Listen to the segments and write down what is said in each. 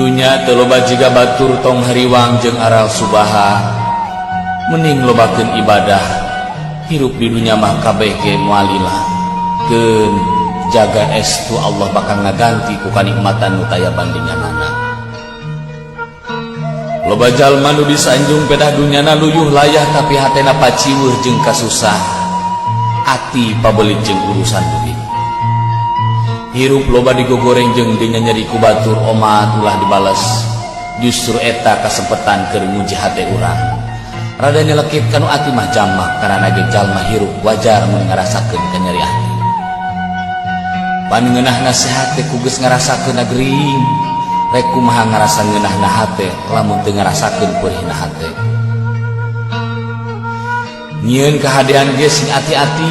Dunya teu loba jiga batur, tong hariwang jeung aral subaha, mending lobakeun ibadah. Hirup di dunya mah kabeh ge moal lila. Keun jaga estu Allah bakal ngaganti ku kanikmatan nu taya bandinganana. Loba jalma nu disanjung pedah dunyana luyuh layah, tapi hatena paciweuh jeung kasusah ati, pabelit jeung urusan duit. Hirup loba digogoreng jeung dinyanyeri ku batur, omat ulah dibales. Justru eta kasempetan keur nguji hate urang. Rada nyelekit kanu ati mah jamak, karena ge jalma hirup wajar mun ngarasakeun kanyeri ati. Pan ngeunah nasihat teh ku geus ngarasakeun gering. Rek kumaha ngarasa ngeunahna hate lamun teu ngarasakeun peurihna hate? Nyieun kahadean ge sing ati-ati,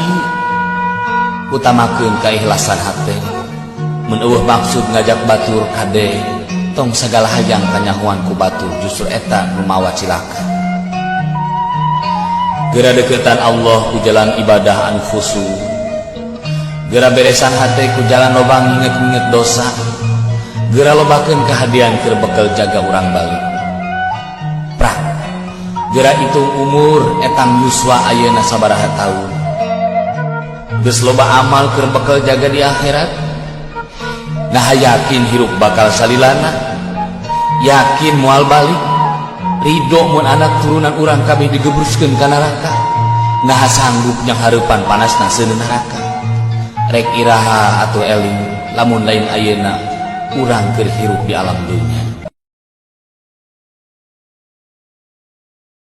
utamakeun keikhlasan hate. Mun euweuh maksud ngajak batur, kade tong sagala hayang kanyahoan ku batur, justru eta nu mawa cilaka. Geura deketan Allah ku jalan ibadah anu khusu. Geura beresan hate ku jalan loba nginget-nginget dosa. Geura lobakeun kahadean keur bekel jaga urang balik. Prak, geura hitung umur, etang yuswa ayeuna sabaraha tahun? Geus loba amal keur bekel jaga di akhirat? Nah, yakin hirup bakal salilana? Yakin moal balik? Ridho mun anak turunan urang kabeh digebruskeun ka neraka? Nah, sanggup nyanghareupan panasna seuneu neraka? Rek iraha atuh eling lamun lain ayeuna urang keur hirup di alam dunya?